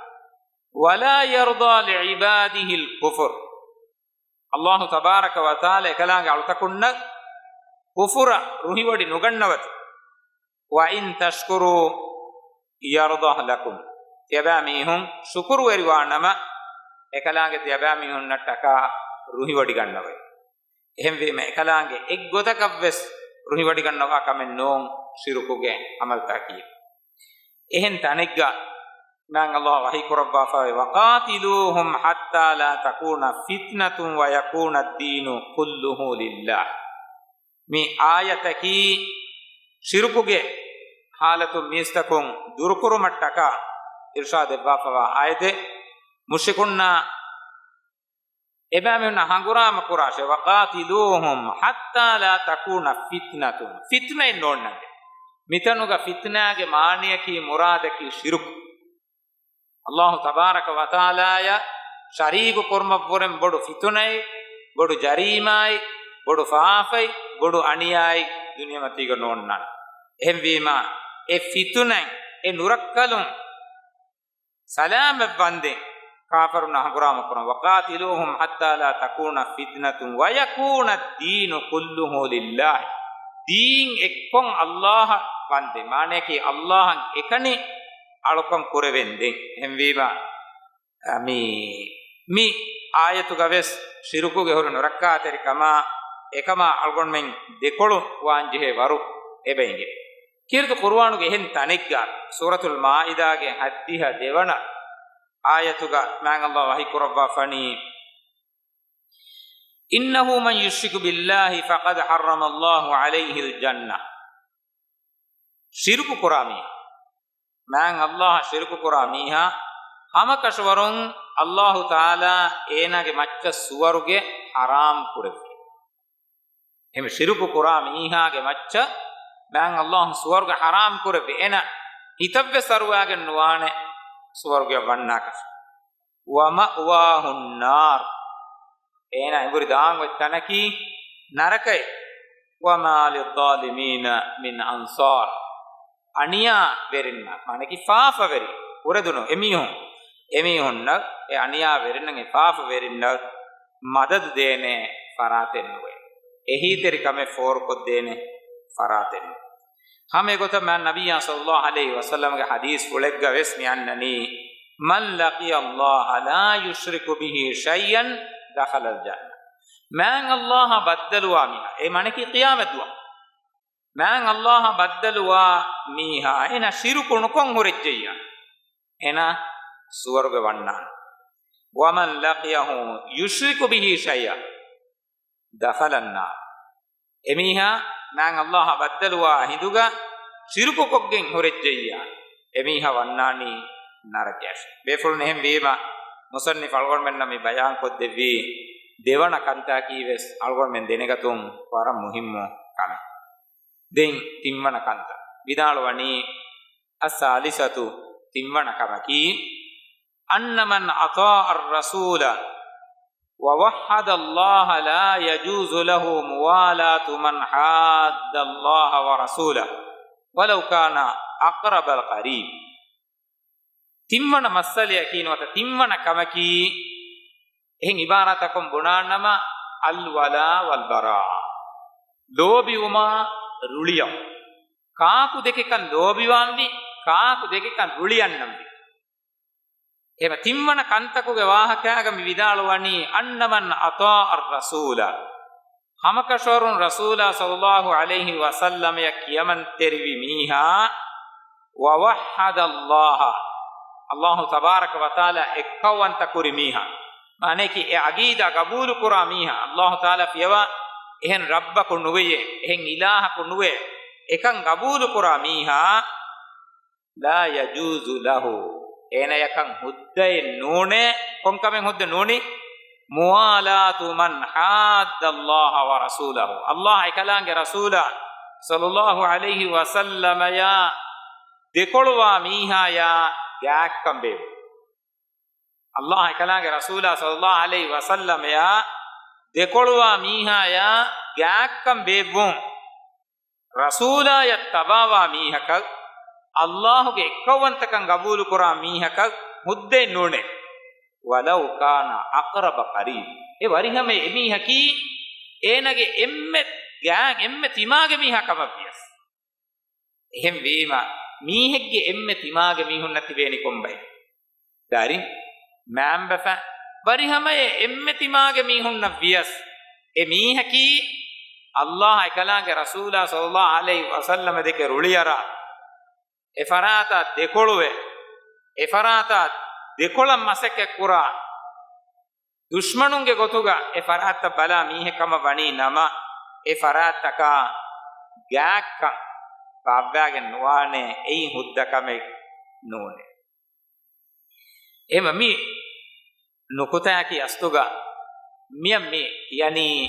"ولا يرضى لعباده الكفر." ﷲ ތަބާރަކަ ވަތަޢާލާ އެކަލާނގެ އަޅުތަކުންނަށް ކުފުރަށް ރުހިވޮޑި ނުގަންނަވަތި. "وإن تشكروا يرضه لكم." ތިޔަބައިމީހުން ޝުކުރުވެރިވާ ނަމަ، އެކަލާނގެ ތިޔަބައިމީހުންނަށްޓަކާ ރުހިވޮޑިގަންނަވަތި. އެހެންވީމަ، އެކަލާނގެ އެއްގޮތަކަށްވެސް ރުހިވޮޑިގަންނަވާ ކަމެއް ނޫން ޝިރުކުގެ ޢަމަލުތަކީ. އެހެން ތަނެއްގަ މާތް ﷲ ވަޙީ ކުރައްވާފައި، "وقاتلوهم حتى لا تكون فتنة ويكون الدين كله لله." މި އާޔަތަކީ ޝިރުކުގެ ޙާލަތުން މީސްތަކުން ދުރުކުރުމަށްޓަކާ އިރުޝާދު ދެއްވާފަވާ އާޔަތެއް. މުޝްރިކުންނާ އެބައިމީހުންނާ ހަނގުރާމަ ކުރާށޭ، "وقاتلوهم حتى لا تكون فتنة." ފިތުނައެއް ނޯންނަންދެން. މިތަނުގަ ފިތުނާގެ މާނަޔަކީ މުރާދަކީ ޝިރުކު. ﷲ ތަބާރަކަ ވަތަޢާލާޔަށް ޝަރީކު ކުރުމަށްވުރެން ބޮޑު ފިތުނައެއް، ބޮޑު ޖަރީމާއެއް، ބޮޑު ފާފައެއް، ބޮޑު އަނިޔާއެއް ދުނިޔެމަތީގަ ނޯންނާނެ. އެހެންވީމާ، އެ ފިތުނައިން، އެ ނުރައްކަލުން ސަލާމަތްވަންދެން ކާފަރުންނާ ހަނގުރާމަ ކުރަން. "وقاتلوهم حتى لا تكون فتنة ويكون الدين كله لله." ދީން އެއްކޮށް ﷲ އަށް ވަންދެން، މާނަޔަކީ ﷲ އަށް އެކަނި އަޅުކަން ކުރެވެންދެން. އެހެންވީމާ، މި، މި އާޔަތުގަ ވެސް ޝިރުކުގެ ހުރި ނުރައްކާތެރިކަމާ އެކަމާ އަޅުގަނޑުމެން ދެކޮޅު ވާންޖެހޭ ވަރު އެބަ އެނގޭ. ކީރިތި ޤުރުއާނުގެ އެހެން ތަނެއްގަ ސޫރަތުލް މާއިދާގެ ހައްދިހަ ދެވަނަ އާޔަތުގަ މާތް ﷲ ވަޙީ ކުރައްވާފަނީ، "إنه من يشرك بالله فقد حرم الله عليه الجنة." ޝިރުކު ކުރާ މީހާ، މާތް ﷲ އަށް ޝިރުކު ކުރާ މީހާ ހަމަކަށަވަރުން ﷲ ތަޢާލާ އޭނާގެ މައްޗަށް ސުވަރުގެ ޙަރާމް ކުރެއްވި. އެހެން ޝިރުކު ކުރާ މީހާގެ މައްޗަށް މާތް ﷲ ސުވަރުގެ ޙަރާމް ކުރެއްވި. އޭނަ ހިތަށްވެސް އަރުވާގެން ނުވާނެ ސުވަރުގެ ވަންނާކަށް. وَمَأْوَاهُ النَّارُ. އޭނާ އެނބުރި ދާން އޮތް ތަނަކީ ނަރަކައެއް. وَمَا لِلظَّالِمِينَ مِنْ أَنْصَارٍ. އަނިޔާވެރިންނަށް، މާނައަކީ ފާފަވެރި، ކުރެދުނު އެމީހުން، އެމީހުންނަށް، އެ އަނިޔާވެރިންނަށް، އެ ފާފަވެރިންނަށް މަދަދު ދޭނެ ފަރާތެއް ނުވޭ. އެހީތެރިކަމެއް ފޯރުކޮށްދޭނެ ފަރާތެއް ނުވޭ. ހަމަ އެގޮތަށް މާތް ނަބިއްޔާ ޞައްލައްލާހު ޢަލައިހި ވަސައްލަމްގެ ޙަދީޘްފުޅެއްގަ ވެސް މި އަންނަނީ، مَنْ لَقِيَ اللَّهَ لَا يُشْرِكُ بِهِ شَيْئًا دَخَلَ الْجَنَّةَ. މާތް ﷲ އަށް ބައްދަލުވާ މީހާ، އެ މާނައަކީ ޤިޔާމަތް ދުވަހު. މާތް ﷲ އަށް ބައްދަލުވާ މީހާ އޭނަ ޝިރުކު ނުކޮށް ހުރެއްޖެއްޔާ، އޭނަ ސުވަރުގެ ވަންނާނެ. وَمَنْ لَقِيَهُ يُشْرِكُ بِهِ شَيْئًا دَخَلَ النَّارَ. އެމީހާ މާތް ﷲ އަށް ބައްދަލުވާ ހިނދުގަ ޝިރުކުކޮށްގެން ހުރެއްޖެއްޔާ، އެމީހާ ވަންނާނީ ނަރަކަޔަށް. ބޭފުޅުން އެހެން ވީމަ، މުޞައްނިފް އަޅުގަނޑުމެންނަށް މި ބަޔާން ކޮށްދެއްވީ ދެވަނަ ކަންތަކީ ވެސް އަޅުގަނޑުމެން ދެނެގަތުން ވަރަށް މުހިއްމު ކަމެއް. ދެން ތިންވަނަ ކަންތައް ވިދާޅުވަނީ، الثَّالِثَةُ، ތިންވަނަ ކަމަކީ، أَنَّ مَنْ أَطَاعَ الرَّسُولَ وَوَحَّدَ اللَّهَ لَا يَجُوزُ لَهُ مُوَالَاةُ مَنْ حَادَّ اللَّهَ وَرَسُولَهُ وَلَوْ كَانَ أَقْرَبَ الْقَرِيبِ. ތިންވަނަ މައްސަލައަކީ ނުވަތަ ތިންވަނަ ކަމަކީ، އެހެން އިބާރާތަކުން ބުނާނަމަ، الْوَلَاءُ وَالْبَرَاءُ، ލޯބިވުމާ ރުޅިއައު. ކާކު ދެކެކަން ލޯބިވާންވީ، ކާކު ދެކެކަން ރުޅިއަންނަންވީ. އެހެން ތިންވަނަ ކަންތަކުގެ ވާހަކައިގަ މި ވިދާޅުވަނީ، أَنَّ مَنْ أَطَاعَ الرَّسُولَ، ހަމަކަށަވަރުން ރަސޫލާ ޞައްލައްލާހު ޢަލައިހި ވަސައްލަމަޔަށް ކިޔަމަންތެރިވި މީހާ، وَوَحَّدَ اللَّهَ، ﷲ ތަބާރަކަ ވަތަޢާލާ އެއްކައުވަންތަ ކުރި މީހާ، މާނައަކީ އެ ޢަގީދާ ގަބޫލުކުރާ މީހާ، ﷲ ތަޢާލާ ފިޔަވާ އެހެން ރައްބަކު ނުވެޔޭ، އެހެން އިލާހަކު ނުވޭ، އެކަން ގަބޫލުކުރާ މީހާ، لَا يَجُوزُ لَهُ، އޭނަޔަކަށް ހުއްދައެއް ނޫނޭ. ކޮންކަމެއް ހުއްދަ ނޫނީ؟ مُوَالَاةُ مَنْ حَادَّ اللَّهَ وَرَسُولَهُ، ﷲ އެކަލާނގެ ރަސޫލާ ޞައްލައްލާހު ޢަލައިހި ވަސައްލަމަޔާ ދެކޮޅުވާ މީހާޔާ ގާތްކަން ބޭއްވުން. ﷲ އެކަލާނގެ ރަސޫލާ ޞައްލައްލާހު ޢަލައިހި ވަސައްލަމަޔާ ދެކޮޅުވާ މީހާޔާ ގާތްކަން ބޭއްވުން. ރަސޫލާޔަށް ތަބާވާ މީހަކަށް، ﷲގެ އެއްކައުވަންތަކަން ގަބޫލުކުރާ މީހަކަށް ހުއްދައެއް ނޫނޭ. وَلَوْ كَانَ أَقْرَبَ قَرِيبٍ، އެ ވަރިހަމަ އެމީހަކީ އޭނަގެ އެންމެ ގާތް، އެންމެ ތިމާގެ މީހާ ކަމަށްވިޔަސް. އެހެންވީމަ، މީހެއްގެ އެންމެ ތިމާގެ މީހުންނަށް ތިބޭނީ ކޮންބައެއް؟ ދަރިން، މައިންބަފަ، ވަރިހަމައެއް އެންމެ ތިމާގެ މީހުންނަށް ވިޔަސް، އެ މީހަކީ ﷲ އެކަލާނގެ ރަސޫލާ ޞައްލައްލާހު ޢަލައިހި ވަސައްލަމަ ދެކެ ރުޅިއަރާ، އެ ފަރާތާ ދެކޮޅުވެ، އެ ފަރާތާ ދެކޮޅަށް މަސައްކަތްކުރާ، ދުޝްމަނުންގެ ގޮތުގަ އެ ފަރާތްތައް ބަލާ މީހެއް ކަމަށް ވަނީ ނަމަ، އެ ފަރާތްތަކާ ގާތްކަން ބާއްވާގެން ނުވާނެ، އެއީ ހުއްދަ ކަމެއް ނޫނޭ. އެހެންވީމަ މި ނުކުތާއަކީ އަސްލުގަ މިއަށް މި ކިޔަނީ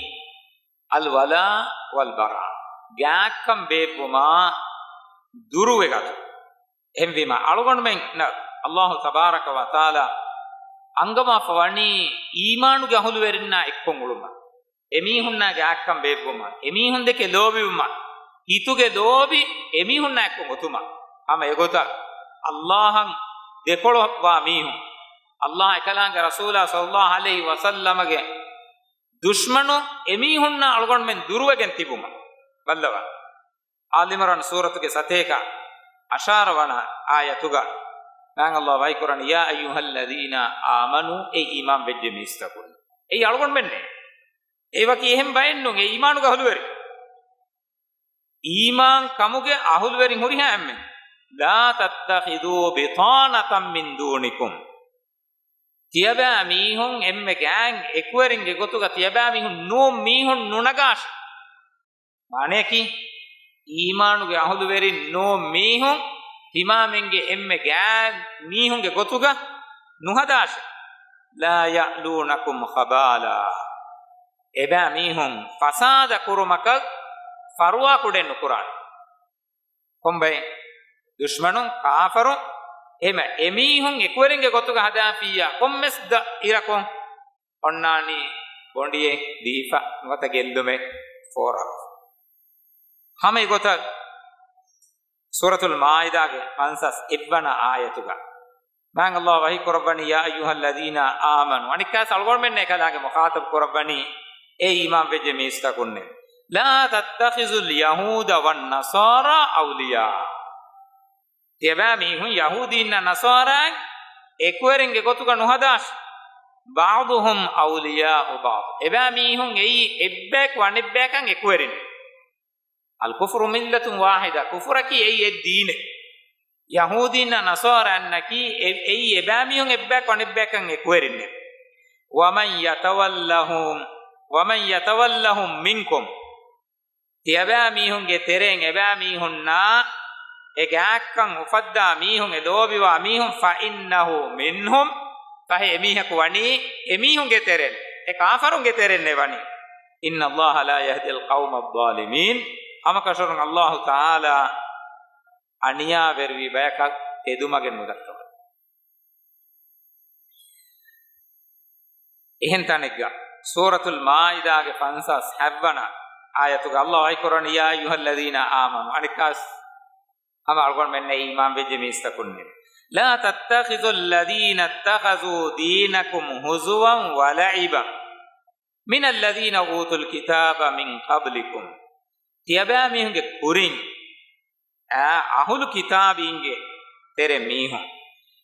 الْوَلَاءُ وَالْبَرَاءُ، ގާތްކަން ބޭއްވުމާ ދުރުވެގަތު. އެހެންވީމަ، އަޅުގަނޑުމެންނަށް ﷲ ތަބާރަކަ ވަތަޢާލާ އަންގަވާފަ ވަނީ އީމާނުގެ އަހުލުވެރިންނާ އެއްކޮށް އުޅުމަށް، އެމީހުންނާ ގާތްކަން ބޭއްވުމަށް، އެމީހުން ދެކެ ލޯބިވުމަށް، ހިތުގެ ލޯބި އެމީހުންނާ އެއްކޮށް އޮތުމަށް. ހަމަ އެގޮތަށް ﷲއަށް ދެކޮޅުވާ މީހުން، ﷲ އެކަލާނގެ ރަސޫލާ ޞައްލައްލާހު ޢަލައިހި ވަސައްލަމަގެ ދުޝްމަނު އެމީހުންނާ އަޅުގަނޑުމެން ދުރުވެގެން ތިބުމަށް. ބައްލަވާ. އާލި ޢިމްރާން ސޫރަތުގެ ސަތޭކަ އަށާރަ ވަނަ އާޔަތުގަ މާތް ﷲ ވަޙީކުރަނީ، يَا أَيُّهَا الَّذِينَ آمَنُوا، އޭ އީމާން ވެއްޖެ މީސްތަކުން. އެއީ އަޅުގަނޑުމެންނޭ. އެ ވަކި އެހެން ބައެއް ނޫން، އެ އީމާނުގެ އަހުލުވެރި. އީމާން ކަމުގެ އަހުލުވެރިން ހުރިހާ އެންމެން. لَا تَتَّخِذُوا بِطَانَةً مِّن دُونِكُمْ. ތިޔަބައިމީހުން އެންމެ ގާތް އެކުވެރިންގެ ގޮތުގަ ތިޔަބައިމީހުން ނޫން މީހުން ނުނަގާށި. މާނައަކީ، އީމާނުގެ އަހުލުވެރިން ނޫން މީހުން ތިމާމެންގެ އެންމެ ގާތް މީހުންގެ ގޮތުގަ ނުހަދާށޭ. لَا يَأْلُونَكُمْ خَبَالًا. އެބައިމީހުން ފަސާދަ ކުރުމަކަށް ފަރުވާ ކުޑައެއް ނުކުރާނެ. ކޮންބައެއް؟ ދުޝްމަނުން، ކާފަރުން. އެހެމަ އެމީހުން އެކުވެރިންގެ ގޮތުގަ ހަދާފިއްޔާ ކޮންމެސް ދަ އިރަކުން އޮންނާނީ ބޮނޑިއެއް ދީފަ ނުވަތަ ގެއްލުމެއް ފޯރާފަ. ހަމަ އެގޮތަށް ސޫރަތުލް މާއިދާގެ ފަންސާސް އެއްވަނަ އާޔަތުގަ މާތް ﷲ ވަޙީ ކުރައްވަނީ، يَا أَيُّهَا الَّذِينَ آمَنُوا. އަނެއްކާވެސް އަޅުގަނޑުމެންނަށް އެކަލާނގެ މުޚާޠަބު ކުރައްވަނީ، އޭ އީމާން ވެއްޖެ މީސްތަކުންނޭ. لَا تَتَّخِذُوا الْيَهُودَ وَالنَّصَارَىٰ أَوْلِيَاءَ. ތިޔަބައިމީހުން ޔަހޫދީންނާ ނަޞާރާއިން އެކުވެރިންގެ ގޮތުގަ ނުހަދާށޭ. بَعْضُهُمْ أَوْلِيَاءُ بَعْضٍ. އެބައިމީހުން އެއީ އެއްބަޔަކު އަނެއްބަޔަކަށް އެކުވެރިން. الْكُفْرُ مِلَّةٌ وَاحِدَةٌ. ކުފުރަކީ އެއީ އެއް ދީނެއް. ޔަހޫދީންނާ ނަޞާރާއިންނަކީ އެ-، އެއީ އެބައިމީހުން އެއްބަޔަކު އަނެއްބަޔަކަށް އެކުވެރިންނޭ. وَمَن يَتَوَلَّهُمْ، وَمَن يَتَوَلَّهُم مِّنكُمْ. ތިޔަބައިމީހުންގެ ތެރެއިން އެބައިމީހުންނާ އެ ގާތްކަން އުފައްދާ މީހުން، އެ ލޯބިވާ މީހުން، فَإِنَّهُ مِنْهُمْ، ފަހެ އެމީހަކު ވަނީ އެމީހުންގެ ތެރެއިން، އެ ކާފަރުންގެ ތެރެއިންނޭ ވަނީ. إِنَّ اللَّهَ لَا يَهْدِي الْقَوْمَ الظَّالِمِينَ. ހަމަކަށަވަރުން ﷲ ތަޢާލާ އަނިޔާވެރިވި ބަޔަކަށް ތެދުމަގެއް ނުދައްކަވަން. އެހެން ތަނެއްގަ ސޫރަތުލް މާއިދާގެ ފަންސާސް ހަތްވަނަ އާޔަތުގަ ﷲ ވަޙީ ކުރަނީ، يَا أَيُّهَا الَّذِينَ آمَنُوا. އަނެއްކާވެސް ހަމަ އަޅުގަނޑުމެންނަށް އީމާން ވެއްޖެ މީސްތަކުންނޭ. لَا تَتَّخِذُوا الَّذِينَ اتَّخَذُوا دِينَكُمْ هُزُوًا وَلَعِبًا مِّنَ الَّذِينَ أُوتُوا الْكِتَابَ مِن قَبْلِكُمْ. ތިޔަބައިމީހުންގެ ކުރިން އަ-، އަހުލު ކިތާބީންގެ ތެރެ މީހުން،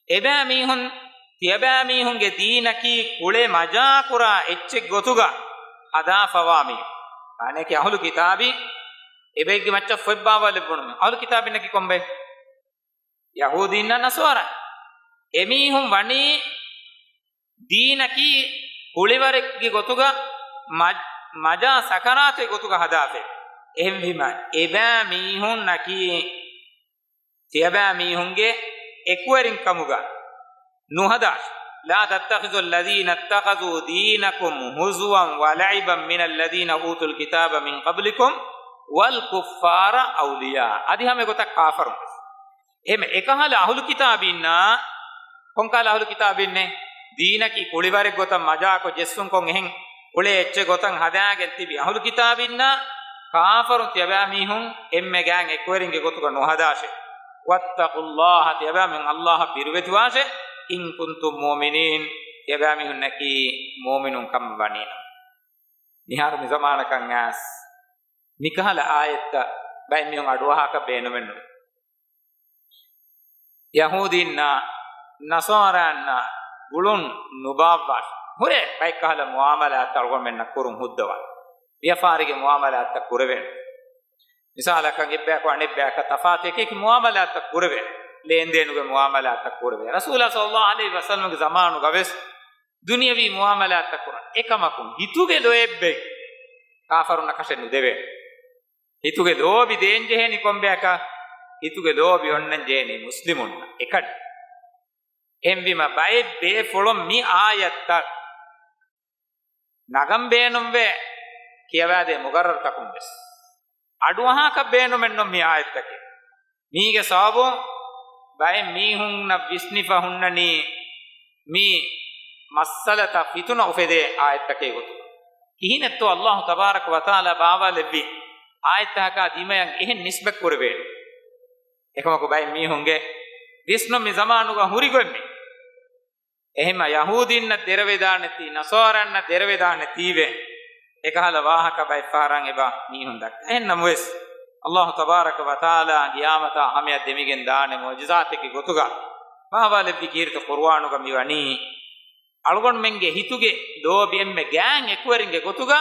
އެބައިމީހުން ތިޔަބައިމީހުންގެ ދީނަކީ ކުޅެ މަޖާކުރާ އެއްޗެއް ގޮތުގަ ހަދާފަވާ މީހުން. މާނައަކީ އަހުލު ކިތާބީން އެބައެއްގެ މައްޗަށް ފޮތް ބާވާލެއްވުނު މީހުން. އަހުލު ކިތާބީންނަކީ ކޮންބައެއް؟ ޔަހޫދީންނާ ނަޞާރާ. އެމީހުން ވަނީ ދީނަކީ ކުޅިވަރެއްގެ ގޮތުގަ މަ-، މަޖާ ސަކަރާތެއް ގޮތުގަ ހަދާފަ. އެހެންވީމަ، އެބައިމީހުންނަކީ ތިޔަބައިމީހުންގެ އެކުވެރިން ކަމުގަ ނުހަދާށޭ. لَا تَتَّخِذُوا الَّذِينَ اتَّخَذُوا دِينَكُمْ هُزُوًا وَلَعِبًا مِّنَ الَّذِينَ أُوتُوا الْكِتَابَ مِن قَبْلِكُمْ وَالْكُفَّارَ أَوْلِيَاءَ. އަދި ހަމަ އެގޮތަށް ކާފަރުން ވެސް. އެހެމަ އެކަހަލަ އަހުލު ކިތާބީންނާ، ކޮންކަހަލަ އަހުލު ކިތާބީންނޭ؟ ދީނަކީ ކުޅިވަރެއް ގޮތަށް މަޖާކޮށް ޖެއްސުން ކޮށް އެހެން ކުޅޭ އެއްޗެއް ގޮތަށް ހަދާގެން ތިބި އަހުލު ކިތާބީންނާ ކާފަރުން ތިޔަބައިމީހުން އެންމެ ގާތް އެކުވެރިންގެ ގޮތުގަ ނުހަދާށޭ. وَاتَّقُوا اللَّهَ، ތިޔަބައިމީހުން ﷲ އަށް ބިރުވެތިވާށޭ. إِن كُنتُم مُّؤْمِنِينَ، ތިޔަބައިމީހުންނަކީ މުއުމިނުން ކަމަށް ވަނީނަމަ. މިހާރު މި ޒަމާނަކަށް އައިސް މިކަހަލަ އާޔަތްތައް ބައެއް މީހުން އަޑުއަހާކަށް ބޭނުމެއްނުވޭ. ޔަހޫދީންނާ ނަޞާރާއިންނާ ގުޅުން ނުބާއްވާށޭ. ހުރޭ ބައެއްކަހަލަ މުއާމަލާތްތައް އަޅުގަނޑުމެންނަށް ކުރުން ހުއްދަވާ. ވިޔަފާރިގެ މުއާމަލާތްތައް ކުރެވޭނެ. މިސާލަކަށް އެއްބަޔަކު އަނެއްބަޔަކަށް ތަފާތު އެކި އެކި މުއާމަލާތްތައް ކުރެވޭނެ. ލޭންދޭނުގެ މުއާމަލާތްތައް ކުރެވޭ. ރަސޫލާ ޞައްލައްލާހު ޢަލައިހި ވަސައްލަމަގެ ޒަމާނުގަވެސް ދުނިޔަވީ މުއާމަލާތްތައް ކުރަން. އެކަމަކު ހިތުގެ ލޯތްބެއް ކާފަރުންނަކަށެއް ނުދެވޭނެ. ހިތުގެ ލޯބި ދޭންޖެހޭނީ ކޮންބަޔަކަށް؟ ހިތުގެ ލޯބި އޮންނަން ޖެހޭނީ މުސްލިމުންނަށް އެކަނި. އެހެންވީމަ ބައެއް ބޭފުޅުން މި އާޔަތްތައް ނަގަން ބޭނުންވޭ ކިޔަވާދޭ މުގައްރަރުތަކުން ވެސް. އަޑުއަހާކަށް ބޭނުމެއްނު މި އާޔަތްތަކެއް. މީގެ ސަބަބުން ބައެއް މީހުންނަށް ވިސްނިފަ ހުންނަނީ މި މައްސަލަތައް ފިތުނަ އުފެދޭ އާޔަތްތަކެއް ގޮތުގަ. ކިހިނެއްތޯ ﷲ ތަބާރަކަ ވަތަޢާލާ ބާވާލެއްވި އާޔަތްތަކާ ދިމަޔަށް އެހެން ނިސްބަތް ކުރެވޭނެ؟ އެކަމަކު ބައެއް މީހުންގެ ވިސްނުން މި ޒަމާނުގަ ހުރި ގޮތްމެ. އެހެންމަ ޔަހޫދީންނަށް ދެރަވެދާނެތީ، ނަޞާރާންނަށް ދެރަވެދާނެތީވެ، އެކަހަލަ ވާހަކަ ބައެއް ފަހަރަށް އެބަ މީހުން ދައްކާ. އެހެން ނަމަވެސް، ﷲ ތަބާރަކަ ވަތަޢާލާ ޤިޔާމަތާ ހަމަޔަށް ދެމިގެން ދާނެ މުޢުޖިޒާތެއްގެ ގޮތުގަ ބާވާލެއްވި ކީރިތި ޤުރުއާނުގަ މިވަނީ، އަޅުގަނޑުމެންގެ ހިތުގެ ލޯބި އެންމެ ގާތް އެކުވެރިންގެ ގޮތުގަ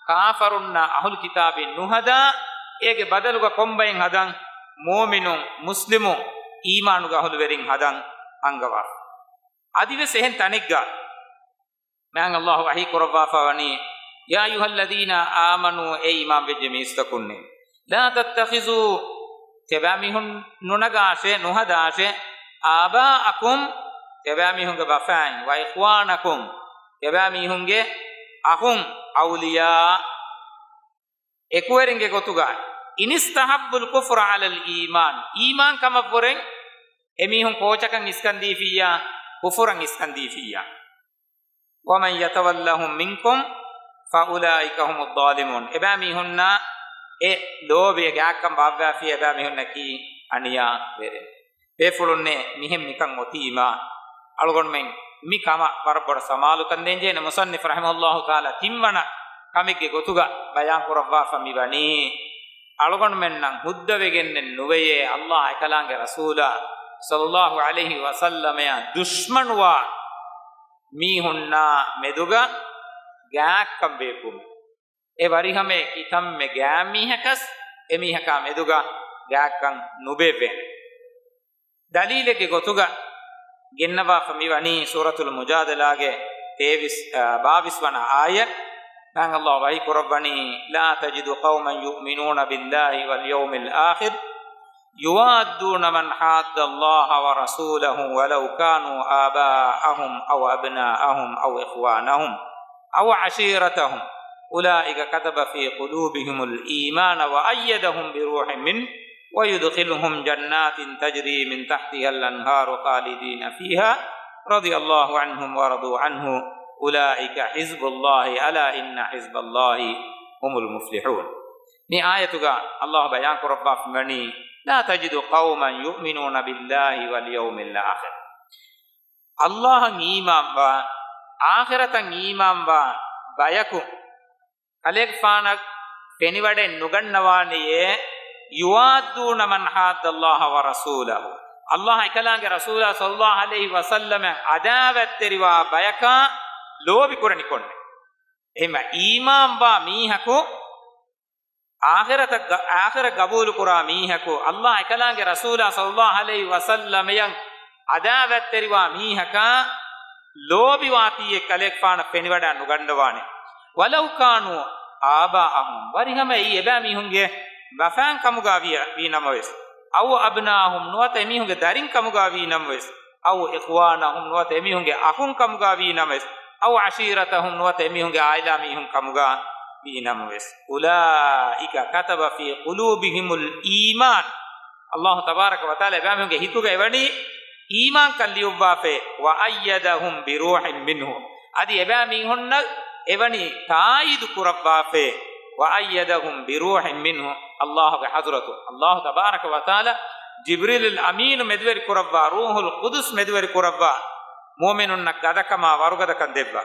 ކާފަރުންނާ އަހުލު ކިތާބީން ނުހަދާ، އޭގެ ބަދަލުގަ ކޮންބައެއް ހަދަން؟ މުއުމިނުން، މުސްލިމުން، އީމާނުގެ އަހުލުވެރިން ހަދަން އަންގަވާފަ. އަދިވެސް އެހެން ތަނެއްގަ މާތް ﷲ ވަޙީ ކުރައްވާފަ ވަނީ، يَا أَيُّهَا الَّذِينَ آمَنُوا، އޭ އީމާން ވެއްޖެ މީސްތަކުންނޭ، لَا تَتَّخِذُوا ތިޔަބައިމީހުން ނުނަގާށޭ، ނުހަދާށޭ. آباءكم، ތިޔަބައިމީހުންގެ ބަފައިން، وإخوانكم، ތިޔަބައިމީހުންގެ އަޚުން، أولياء، އެކުވެރިންގެ ގޮތުގަ. إن استحبوا الكفر على الإيمان، އީމާން ކަމަށްވުރެން އެމީހުން ކޯޗަކަށް އިސްކަންދީފިއްޔާ، ކުފުރަށް އިސްކަންދީފިއްޔާ. ومن يتولهم منكم فأولئك هم الظالمون. އެބައިމީހުންނާ އެ ލޯބި ގާތްކަން ބާއްވާފި އެބައިމީހުންނަކީ އަނިޔާވެރިން. ބޭފުޅުންނޭ، މިހެން މިކަން އޮތީމާ، އަޅުގަނޑުމެން މި ކަމަށް ވަރަށް ބޮޑަށް ސަމާލުކަން ދޭންޖެހޭނެ. މުޞައްނިފް ރަޙިމަހުﷲ ތަޢާލާ ތިންވަނަ ކަމެއްގެ ގޮތުގަ ބަޔާން ކުރައްވާފަ މިވަނީ، އަޅުގަނޑުމެންނަށް ހުއްދަވެގެންނެއް ނުވެޔޭ، ﷲ އެކަލާނގެ ރަސޫލާ ޞައްލަﷲ ޢަލައިހި ވަސައްލަމައާ ދުޝްމަނުވާ މީހުންނާ މެދުގަ ގާތްކަން ބޭއްވުމެއް. އެ ވަރިހަމައެއް ކިތަންމެ ގާތްމީހަކަސް އެމީހަކާ މެދުގަ ގާތްކަން ނުބޭއްވޭނެ. ދަލީލެއްގެ ގޮތުގަ ގެންނަވާފަ މިވަނީ ސޫރަތުލް މުޖާދަލާގެ ތޭވީސް، އާ، ބާވީސް ވަނަ އާޔަތް. މާތް ﷲ ވަޙީ ކުރައްވަނީ، لا تجد قوما يؤمنون بالله واليوم الآخر يوادون من حاد الله ورسوله ولو كانوا آباءهم أو أبناءهم أو إخوانهم أو عشيرتهم أولئك كتب في قلوبهم الإيمان وأيدهم بروح منه ويدخلهم جنات تجري من تحتها الأنهار خالدين فيها رضي الله عنهم ورضوا عنه أولئك حزب الله ألا إن حزب الله هم المفلحون. މި އާޔަތުގަ ﷲ ބަޔާން ކުރައްވާފަ ވަނީ، لا تجد قوما يؤمنون بالله واليوم الآخر. ﷲ އަށް އީމާންވާ، އާޚިރަތަށް އީމާންވާ ބަޔަކު ކަލޭގެފާނަށް ފެނިވަޑައެއް ނުގަންނަވާނެޔޭ، يوادون من حاد الله ورسوله. ﷲ އެކަލާނގެ ރަސޫލާ ޞައްލަﷲ ޢަލައިހި ވަސައްލަމަށް ޢަދާވަތްތެރިވާ ބަޔަކާ ލޯބި ކުރަނިކޮށްނެ. އެހެންވެ އީމާންވާ މީހަކު އާޚިރަތަށް ގަ-، އާޚިރަތް ގަބޫލުކުރާ މީހަކު، ﷲ އެކަލާނގެ ރަސޫލާ ޞައްލަﷲ ޢަލައިހި ވަސައްލަމަޔަށް ޢަދާވަތްތެރިވާ މީހަކާ ލޯބިވާތީއެއް ކަލޭގެފާނަށް ފެނިވަޑައެއް ނުގަންނަވާނެ. ولو كانوا آباءهم، ވަރިހަމަ އެއީ އެބައިމީހުންގެ ބަފައިން ކަމުގަ ވި-، ވީ ނަމަވެސް. أو أبناءهم، ނުވަތަ އެމީހުންގެ ދަރިން ކަމުގަ ވީ ނަމަވެސް. أو إخوانهم، ނުވަތަ އެމީހުންގެ އަޚުން ކަމުގަ ވީ ނަމަވެސް. أو عشيرتهم، ނުވަތަ އެމީހުންގެ ޢާއިލާ މީހުން ކަމުގަ ވީ ނަމަވެސް. أولئك كتب في قلوبهم الإيمان. ﷲ ތަބާރަކަ ވަތަޢާލާ އެބައިމީހުންގެ ހިތުގަ އެވަނީ އީމާންކަން ލިޔުއްވާފައި. وأيدهم بروح منه. އަދި އެބައިމީހުންނަށް އެވަނީ ތާއީދު ކުރައްވާފައި. وأيدهم بروح منه. ﷲ ގެ ޙަޟްރަތު، ﷲ ތަބާރަކަ ވަތަޢާލާ ޖިބްރީލުލް އަމީނު މެދުވެރި ކުރައްވާ، ރޫޙުލް ޤުދުސް މެދުވެރި ކުރައްވާ، މުއުމިނުންނަށް ގަދަކަމާ ވަރުގަދަކަން ދެއްވާ.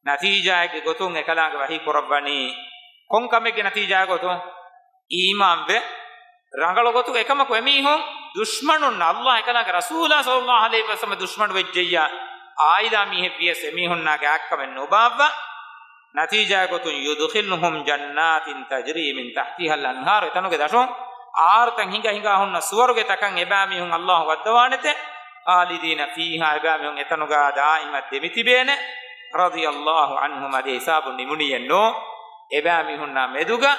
ނަތީޖާއެއްގެ ގޮތުން އެކަލާނގެ ވަޙީ ކުރައްވަނީ ކޮން ކަމެއްގެ ނަތީޖާއެއް ގޮތުން؟ އީމާންވެ، ރަނގަޅު ގޮތުގަ އެކަމަކު އެމީހުން ދުޝްމަނުން، ﷲ އެކަލާނގެ ރަސޫލާ ޞައްލަﷲ ޢަލައިހި ވަސައްލަމަ ދުޝްމަނު ވެއްޖެއްޔާ، ޢާއިލާ މީހެއް ވިޔަސް އެމީހުންނާ ގާތްކަމެއް ނުބާއްވާ. ނަތީޖާ ގޮތުން، يدخلهم جنات تجري من تحتها الأنهار، އެތަނުގެ ދަށުން އާރުތައް ހިނގަ ހިނގާ ހުންނަ ސުވަރުގެ ތަކަށް އެބައިމީހުން ﷲ ވައްދަވާނެތެ. خالدين فيها، އެބައިމީހުން އެތަނުގަ ދާއިމަށް ދެމިތިބޭނެ. رضي الله عنهم، އަދި ހިސާބު ނިމުނީއެއް ނޫން. އެބައިމީހުންނާ މެދުގަ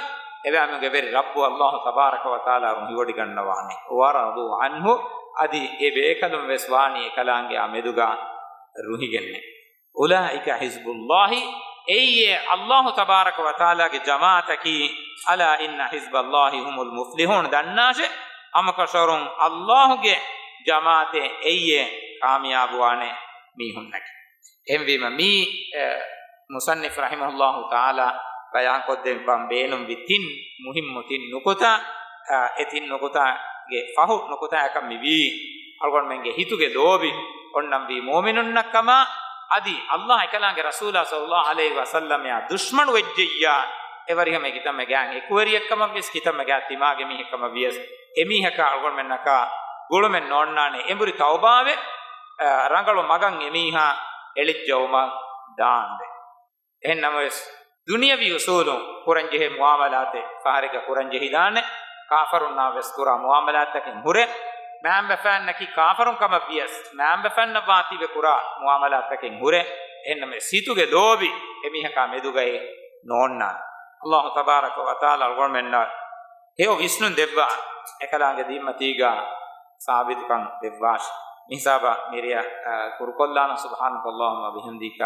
އެބައިމީހުންގެ ވެރި ރައްބު ﷲ ތަބާރަކަ ވަތަޢާލާ ރުހިވޮޑިގަންނަވާނެ. ورضوا عنه، އަދި އެ ބޭކަލުން ވެސް ވާނީ އެކަލާނގެއާ މެދުގަ ރުހިގެންނެ. أولئك حزب الله، އެއީ ﷲ ތަބާރަކަ ވަތަޢާލާގެ ޖަމާޢަތަކީ. ألا إن حزب الله هم المفلحون، ދަންނާށޭ، ހަމަކަށަވަރުން ﷲ ގެ ޖަމާޢަތެއް އެއީ ކާމިޔާބުވާނެ މީހުންނަކީ. އެހެންވީމަ މީ، އެ، މުޞައްނިފް ރަޙިމަހުﷲ ތަޢާލާ ބަޔާންކޮށްދެއްވަން ބޭނުންވި ތިން މުހިއްމު ތިން ނުކުތާ، އަ، އެ ތިން ނުކުތާގެ ފަހު ނުކުތާއަކަށް މިވީ އަޅުގަނޑުމެންގެ ހިތުގެ ލޯބި އޮންނަންވީ މުއުމިނުންނަށްކަމާ، އަދި ﷲ އެކަލާނގެ ރަސޫލާ ޞައްލަﷲ ޢަލައިހި ވަސައްލަމައާ ދުޝްމަނު ވެއްޖެއްޔާ، އެވަރިހަމަ ކިތަންމެ ގާތް އެކުވެރިއެއްކަމަށްވިޔަސް، ކިތަންމެ ގާތް ތިމާގެ މީހެއްކަމަށްވިޔަސް، އެމީހަކާ އަޅުގަނޑުމެންނަކާ ގުޅުމެއް ނޯންނާނެ. އެނބުރި ތައުބާވެ، އަ، ރަނގަޅު މަގަށް އެމީހާ އެޅިއްޖައުމަށް ދާންވެ. އެހެން ނަމަވެސް، ދުނިޔަވީ އުސޫލުން ކުރަންޖެހޭ މުޢާމަލާތެއް ފަހަރެއްގަ ކުރަންޖެހިދާނެ، ކާފަރުންނާ ވެސް ކުރާ މުޢާމަލާތްތަކެއް ހުރޭ، މައިންބަފައިންނަކީ ކާފަރުން ކަމަށް ވިޔަސް، މައިންބަފައިންނަށް ވާތީވެ ކުރާ މުޢާމަލާތްތަކެއް ހުރޭ، އެހެން ނަމަވެސް ހިތުގެ ލޯބި އެމީހަކާ މެދުގައި ނޯންނާނެ. ﷲ ތަބާރަކަ ވަތަޢާލާ އަޅުގަނޑުމެންނަށް ހެޔޮ ވިސްނުން ދެއްވާ، އެކަލާނގެ ދީންމަތީގަ ސާބިތުކަން ދެއްވާށި. މިހިސާބަށް މިރެއަށް، އަ، ކުރުކޮށްލާނަން. سبحانك اللهم وبحمدك،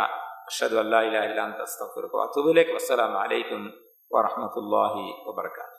أشهد أن لا إله إلا أنت، أستغفرك وأتوب إليك. والسلام عليكم ورحمة الله وبركاته.